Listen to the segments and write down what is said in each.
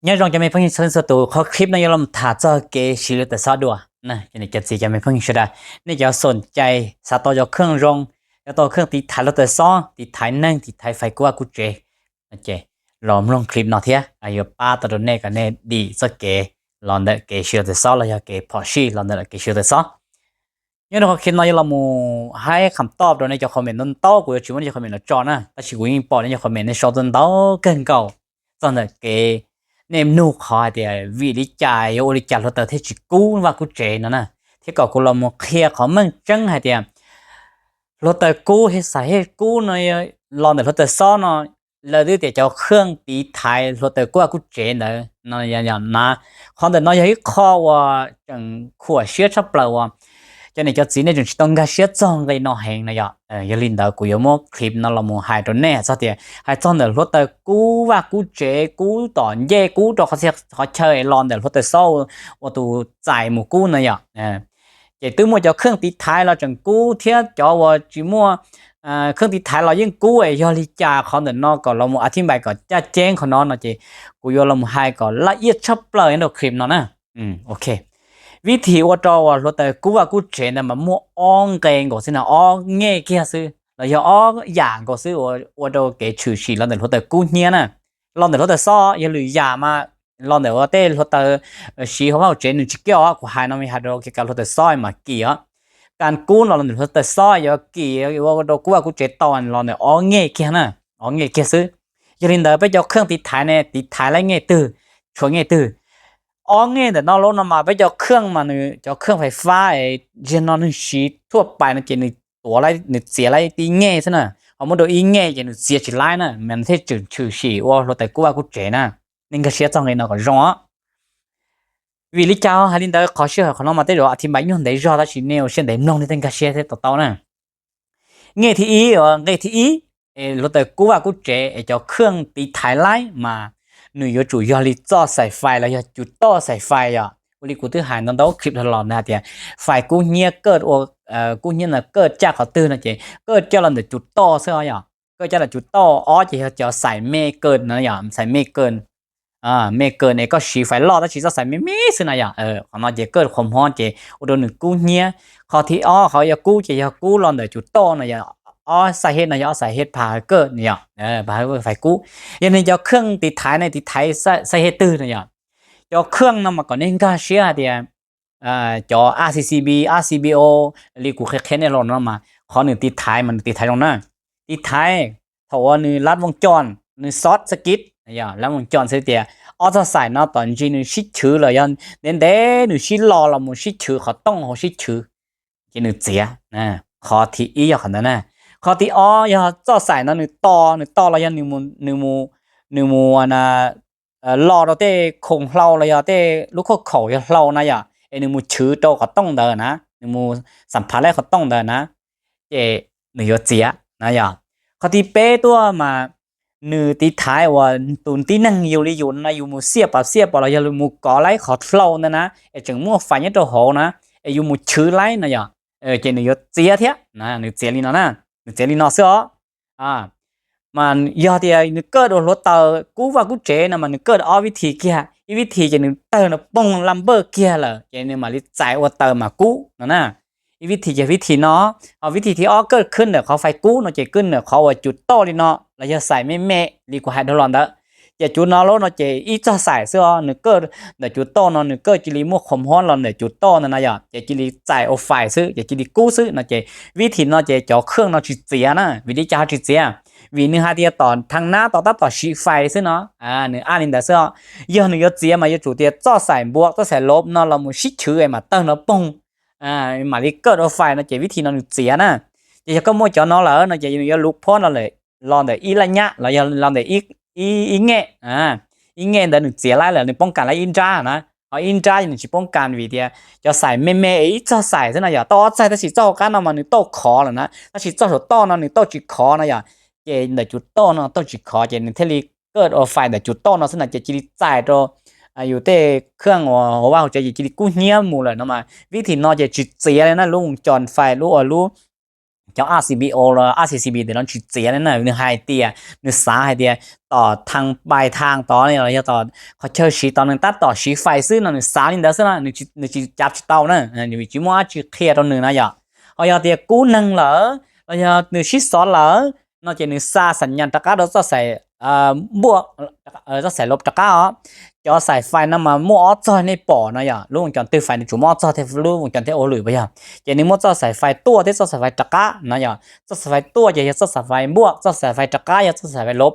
Nyob zoo cov me phooj ywg txhua leej txhua tus, qhov clip no yuav los tham txog kev siv lub taws xob dua. Cov niam cov txiv cov me phooj ywg sawv daws, nej cov xom cai xav tau cov khawj zoo, yuav tau khawj tiv thaiv lub taws xob, tiv thaiv neeg, tiv thaiv fais kub vaj kub tsev, los mloog clip no thiab yuav pab tau rau nej kom nej dim txoj kev los ntawm kev siv lub taws xob los yog kev phom sij los ntawm kev siv lub taws xob. Nyob rau qhov clip no yuav los mus haib qham toj rau nej cov comment ntau ntau, kuv yuav tsis muab nej cov comment los tso na, tab sis kuv yeej pom nej cov comment nej sau tau ntau kawg nkaus txog ntawm kev, nej nug qhov hais tias vim li cas yuav ua li cas hluav taws thiaj tsis kub vaj kub tsev no na, thiab kom kuv los mus qhia qhov meej tseeb hais tias hluav taws kub thiab xais hej kub no los ntawm hluav taws xob no, lawv twb tias cov khawj tiv thaiv hluav taws kub vaj kub tsev ntawd no na. Qhov ntawm no yog ib qho uas tseem khuam siab tshaj plaws uas cov niam cov txiv nej tseem tsis tau nkag siab txog nqe no heev na yom. Yog li ntawd kuv yuav muab clip no los mus hais rau nej txog tias hais txog ntawm hluav taws kub vaj kub tsev, kub tom ncej, kub rau qhov txhia qhov chaw los ntawm hluav taws xob ua tus txais mus kub na yom. Ces twb muaj cov khawj tiv thaiv los tseem kub thiab cov uas tsis muaj khawj tiv thaiv los yeej kub es yog li cas qhov ntawm no kom los mus a thib npais kom caj ceeb qhov no no ces kuv yuav los mus hais kom laj iab tshaj plaws nyob rau clip no na. Ok, vib thim ua rau uas hluav taws kub vaj kub tsev ntawd mas muaj ob nqe nkaus xwb na, ob nyej kiag xwb los yog ob yam nkaus xwb ua rau kev tshwm sim los ntawm hluav taws kub hnyiab na. Los ntawm hluav taws xob yog lwm yam mas, los ntawm ua tej hluav taws siv hauv vaj hauv tsev nws tsis kiaj os, kuv hais no hais rau kev kav hluav taws xob mas kim os. Kas kub no los ntawm hluav taws xob yuav kim ua rau kub vaj kub tsev tau los ntawm ob nyej kiag na, ob nyej kiag xwb. Yog li ntawd peb cov khawj tiv thaiv ne tiv thaiv laib nyej twg, tshuav nyej twg? Ob nyej ntawm no lub no mas peb cov khawj mas nws cov khawj fais fab es ziag no nws siv thuaj pais no ces nws tuav, nws txiav laib tib nyej xwb na, ho muab rau ib nyej ces nws txiav tsis laib na, mas nws thiaj tseem tshwm sim ua hluav taws kub vaj kub tsev na. Nej nkag siab txog nqe no kom zoo os. Vim li cas hais li ntawd? Qhov sij hawm qhov no mas tej zaum a thib npais nyuag ntev zog tab sis nej ua siab ntev mloog nej thiaj nkag siab thiab to taub na. Nyej thib ib, nqe thib ib, hluav taws kub vaj kub tsev es cov khawj tiv thaiv laib mas nws yuav tsum yog li txoj xaim fais los yog cus toj xaim fais yom. Ua li kuv twb hais ntau ntau clip dhau los ntawd hais tias fais kub hnyiab kaj ua, kub hnyiab ntawd kaj caj qhov twg no ces kaj coj los ntawm cus toj xwb os yom. Kaj coj los cus toj, ob ces yog cov xaim me kaws no yom, xaim me kaws, me kaws es koj siv fais loj tab sis txoj xaim me me xwb na yom. Qhov no ces kaj qhuav hmob ces ua rau nws kub hnyiab. Qhov thib ob qhov yuav kub ces yog kub los ntawm cus toj no yom. Ob xaim hej no yog ob xaim hej pha hawv kaj no yom, pha hawv fais kub. Yog nej cov khawj tiv thaiv ne tiv thaiv xaim hej twg no yom. Cov khawj no mas kom nej nkag siab hais tias cov RCCB, RCBO, li kuv qhia qhia nej los no mas qhov nws tiv thaiv mas nws tiv thaiv zoo na. Tiv thaiv thaum uas nws lab vooj coj, nws short circuit, lab vooj coj xwb tias ob txoj xaim no tom ntsis nws sib chwv los yog ntev ntev nws sib lo los mus sib chwv qhov tooj hauv sib chwv, ces nws txiav. Qhov thib ib yog qhov ntawd na. Qhov thib ob yog txoj xaim no nws to, nws to los yog nws mus, nws mus lo rau tej khoom hlau los yog tej lub khuaj khaum yog hlau na yom, es nws mus chwv rau qhov tooj ntawd na, nws mus xam phav laib qhov tooj ntawd na, ces nws yuav txiav na yom. Qhov thib peb tuaj mas nws tiv thaiv uas tus tib neeg yus li yus no yus mus xiaj pas xiaj pas los yog mus kov laib qhov hlau ntawd na, es tseem muaj fais nyob rau hauv na, es yus mus chwv laib no yom, ces nws yuav txiav thiab. Nws txiav li no na, nws txiav li no xwb os. Mas yog tias nws kaj dua hluav taws kub vaj kub tsev no mas nws kaj dua ob vib thim kiag. Ib vib thim ces nws tawg no poog laj npawj kiag lawm ces nws mam li txais ua taws mas kub no na. Ib vib thim ces vib thim no, ho vib thim thib ob kaj khwb ntawm qhov fais kub no ces kaj ntawm qhov uas cus toj li no los yog xaim me me li kuv hais dhau los ntawd. Ces cus no lub no ces ib txoj xaim xwb os, nws kaj ntawm cus toj no nws kaj cia li muaj qhuav hmob los ntawm cus toj ntawd na yom, ces cia li txais ua fais xwb ces cia li kub xwb no ces vib thim no ces cov khawj no tsis txiav na. Vim li cas ho tsis txiav? Vim nws hais tias tom thaj nab tom tab tom siv fais xwb no, nws ab li ntawd xwb os. Yog nws yuav txiav mas yuav tsum tias txoj xaim npua txoj xaim lov no los mus sib chwv es mam tawg no poog, mam li kaj dua fais no ces vib thim no nws txiav na. Ces yog koj muaj cov no lawm no ces nws yuav luv phob no los ntawm ib laj nyab los yog los ntawm ib nyej, ib nyej ntawd nws txiav laib lawm nws poob kas laib ib nrab na. Ho ib nrab nws tsis poob kas vim tias cov xaim me me es ib txoj xaim xwb no yom, tauj ob txaig tab sis txoj hauv qab no mas nws tauj khov lawm na, tab sis txoj saum toj no nws tauj tsis khov no yom. Ces ntawm cus toj no tauj tsis khov ces nws thiaj li kaj ua fais ntawm cus toj no xwb na ces cia li txais rau yus tej khawj uas hauv vaj hauv tsev ces cia li kub hnyiab mus lawm no mas vib thim no ces tsis txiav li na, lub voos cos fais lub ua lub cov R C B O los R C C B ntawm no tsis txiav li na, nws hais tias, nws xav hais tias tom thaj pais thaj tod los yog tom qhov chaw siv tod nws tab tom siv fais xwb no, nws xav li ntawd xwb no, nws tsis cav tsis tau na, vim tsis muaj dab tsi qhia rau nws na yom. Ho yog tias kub neeg lawm los yog nws sib xov lawm no ces nws xa xam nyas rov qab rau txoj xaim npuaj, txoj xaim lov rov qab os. Cov xaim fais no mas muaj ob txog nej pom no yom, lub voos coos twg fais nws tsuas muaj ob txog thiab lub voos coos thiab ua hauj lwm puas yog. Ces nws muaj txoj xaim fais tuaj thiab txoj xaim fais rov qab no yom. Txoj xaim fais tuaj ces yog txoj xaim fais npuaj, txoj xaim fais rov qab yog txoj xaim fais lov.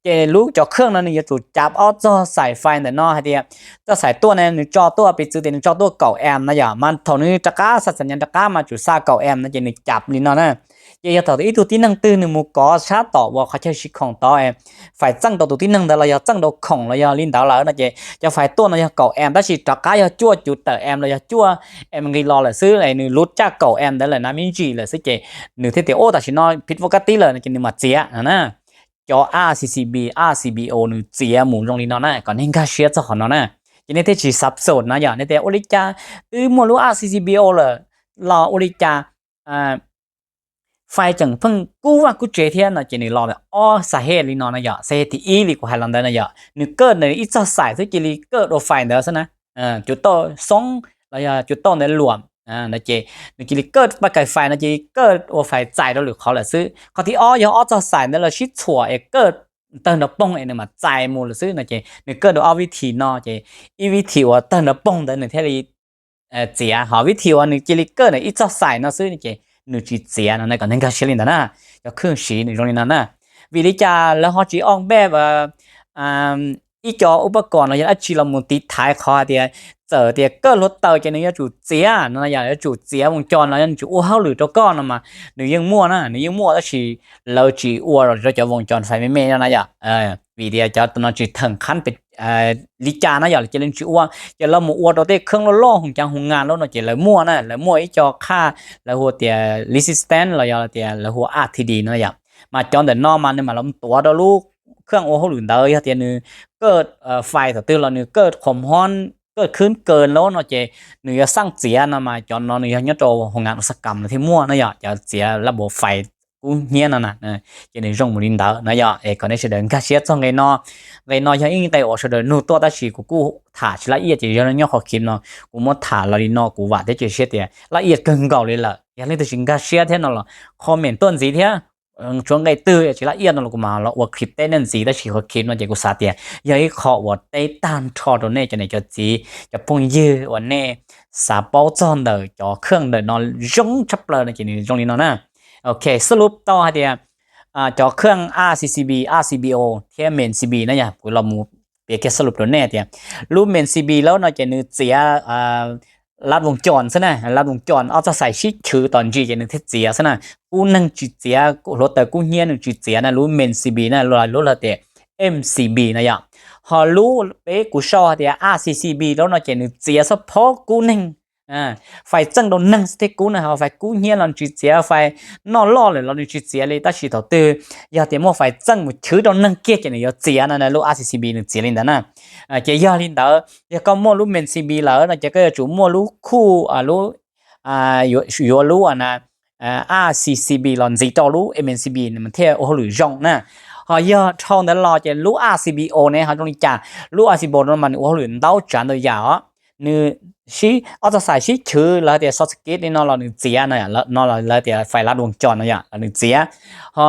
Ces lub cov khawj no nws yuav tsum cav ob txog xaim fais ntawm no hais tias txoj xaim tuaj ne nws tso tuaj, piv txwv tias nws tso tuaj kaum amp no yom, mas thaum nws rov qab xa xam nyas rov qab mas tsum xa kaum amp no ces nws cav li no na. Ces yog thaum ib tug tib neeg twg nws mus kov sab tom uas qhov chaw siv khoom tod fais txeej rau tus tib neeg ntawd los yog txeej rau khoom los yog li ntawd lawm no ces cov fais tuaj no yog kaum amp tab sis rov qab yog cuaj cuv tawm amp los yog cuaj amp nqis los lawm xwb, nws lub caj kaum amp ntawd lawm na, me ntsis lawm xwb ces nws thiaj tias ua tam sim no phiv vaj kab tib lawm no ces nws mam txiav no na. Cov R C C B, R C B O nws txiav mus zoo li no na, kom nej nkag siab txog qhov no na. Ces nej thiaj tsis xav xom na yom, nej tias ua li cas twb muaj lub R C C B O lawm los ua li cas fais tseem pheej kub vaj kub tsev thiab no ces nws los ob xas hej li no na yom. Xas hej thib ib li kuv hais los ntawd na yom, nws kawj nws ib txog xaim xwb cia li kawj dua fais ntawd xwb na. Cuv tauj xoob los yog cuv tauj ntawd luam no ces nws cia li kawj paj kais fais no cia li kawj ua fais txais rau lwm qhov lawm xwb. Qhov thib ob yog ob txog xaim ntawd los sib txhuam es kawj tawg nrov poog es nws mam txais mus lawm xwb no ces nws kawj dua ob vib thim no ces ib vib thim uas tawg nrov poog ntawd nws thiaj li txiav, ho vib thim uas nws cia li kawj ntawm ib txog xaim no xwb ces nws tsis txiav no na, kom nej nkag siab li ntawd na. Cov khawj siv nws zoo li no na. Vim li cas lawv ho tsis o npej ib co ub pab kom los yog dab tsi los mus tiv thaiv qhov hais tias txawm tias kawj hluav taws ces nws yuav tsum txiav no yom, yuav tsum txiav voos cos no, nws tsis ua hauj lwm rau koj no mas nws yeej muaj na, nws yeej muaj tab sis lawv tsis ua rau cov voos cos fais me me no na yom. Vim tias cov no tsis theem qhab li cas na yom, ces lawv tsis ua, ces lawv mus ua rau tej khawj loj loj hoos caav hoos nas lawm no ces lawv muaj na, lawv muaj ib co qhaj lawv hu tias resistance los yog tias lawv hu R T D no yom. Mas cov ntawm no mas nws mam los tuav rau lub khawj ua hauj lwm ntawd, yog tias nws kawj fais thaum twg los nws kawj qhuas hmob kawj khwb kaws lawm no ces nws yuav xaj txiav no mas cov no nws yog nyob rau hoos nas ua xaj kam no thiaj muaj na yom, cov txiav lab npuas fais kub hnyiab no na. Ces nws zoo mus li ntawd no yom, es kom nej sawv daws nkag siab txog nqe no. Nqe no yog ib nqe uas sawv daws nug tuaj tab sis kuv kuj tham tsis laj iaj ces yog nyob qhov khiv no kuv muab tham los li no kuv vam thiab cia siab tias laj iaj kawg nkaus li lawm. Yog leej twg tsis nkag siab thiab no los comment tuaj ntxiv thiab. Tshuav nqe twg tsis laj iaj no los kuv mam los ua clip teb nej ntxiv tab sis qhov clip no ces kuv xav tias yog ib qho uas teb tag nrho rau nej cov niam cov txiv cov phooj ywg uas nej xav paub txog ntawm cov khawj ntawm no zoo tshaj plaws no ces nws zoo li no na. Ok, xab lub tau hais tias cov khawj R C C B, R C B O thiab main C B na yom, kuv los mus piav kiag xab lub rau nej tias lub main C B lawm no ces nws txiav lab voos cos xwb na, lab voos cos ob txoj xais sib chwv tom ntsis ces nws thiaj txiav xwb na. Kub neeg tsis txiav, hluav taws kub hnyiab nws tsis txiav na, lub main C B na, lub lawv tias M C B na yom. Ho lub peb kuv sau hais tias R C C B lawm no ces nws txiav xab phob kub neeg, fais txeej rau neeg xwb thiaj kub na, ho fais kub hnyiab los tsis txiav, fais noj loj lawm los nws tsis txiav li, tab sis thaum twg yog tias muaj fais txeej mus chwv rau neeg kiag ces nws yuav txiav no, lub R C C B nws txiav li ntawd na. Ces yog li ntawd yog koj muaj lub main C B lawm no ces koj yuav tsum muaj lub khuj, lub, yuav lub R C C B los ntxiv rau lub main C B nws thiaj ua hauj lwm zoo na. Ho yog dhau ntawd los ces lub R C B O ne ho zoo li cas? Lub R C B O no mas nws ua hauj lwm ntau tsav ntau yam os. Nws sib, ob txoj xais sib chwv lawv tias short circuit li no los nws txiav no, no lawv tias fais lab voos cos no yom los nws txiav. Ho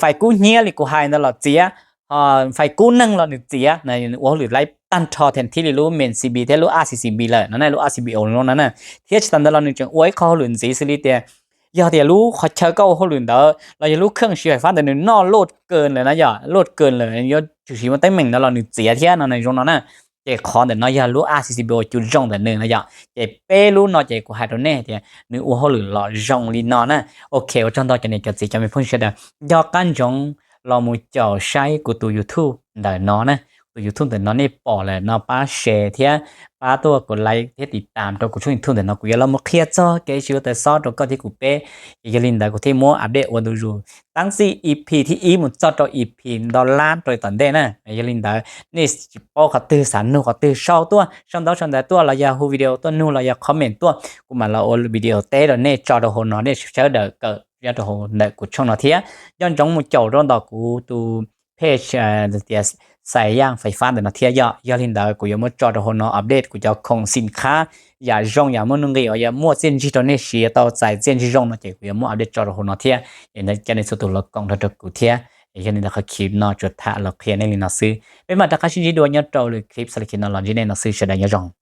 fais kub hnyiab li kuv hais ntawd los txiav, ho fais kub neeg los nws txiav, ua hauj lwm laib tag nrho thiab thiaj li lub main C B thiab lub R C C B lawm no na, lub R C B O no na. Thiab tsis tas ntawd los nws tseem ua ib qho hauj lwm ntxiv xws li tias yog tias lub qhov chaw koj ua hauj lwm ntawd los yog lub khawj siv fais fab ntawd nws noj loj kawg lawm na yom, loj kawg lawm yuav tsum siv muaj teeb meem ntawd los nws txiav thiab no na, zoo no na. Ces qhov ntawm no yog lub R C C B O cus zoo ntawm nws no yom. Ces peb lub no ces kuv hais rau nej tias nws ua hauj lwm los zoo li no na. Ok, ua tsaug ntau cov niam cov txiv cov me phooj ywg sawv daws nco qab ntsoov los mus caum saib kuv tus YouTube ntawm no na. Tus YouTube ntawm no nej pom lawm no pab share thiab pab tuaj kuv like thiab tiv tam rau kuv tshooj YouTube ntawm no, kuv yuav los mus qhia txog kev siv lub taws xob rau koj thiab kuv peb. Ces yog li ntawd kuv thiaj muab update ua ntu zus tab txij E P thib ib mus txog rau E P ntau lab rau tom ntej na. Yog li ntawd nej tsis paub qhov twg xav nug qhov twg sau tuaj, sau ntaub sau ntawv tuaj los yog hu video tuaj nug los yog comment tuaj, kuv mam los ua video teb rau nej tso rau hauv no nej sawv daws kawm nyob rau hauv ntawm kuv tshooj no thiab. Nco ntsoov mus caum rau ntawm kuv tus page tias Xais Yaj Fais Fab ntawm no thiab yom. Yog li ntawd kuv yuav muab tso rau hauv no update kuv cov khoom xim khab, yam zoo yam muaj nuj nqis uas yuav muaj txiaj ntsig rau nej siv tau txais txiaj ntsig zoo no ces kuv yuav muab update tso rau hauv no thiab. Es cov nej txhua tus los koom nrog rau kuv thiab. Yog li ntawd qhov clip no tsuas tham los qhia nej li no xwb, peb mam rov qab sib ntsib dua nyob rau lwm clip xa li khi no los ntsib nej no xwb, sawv daws nyob zoo.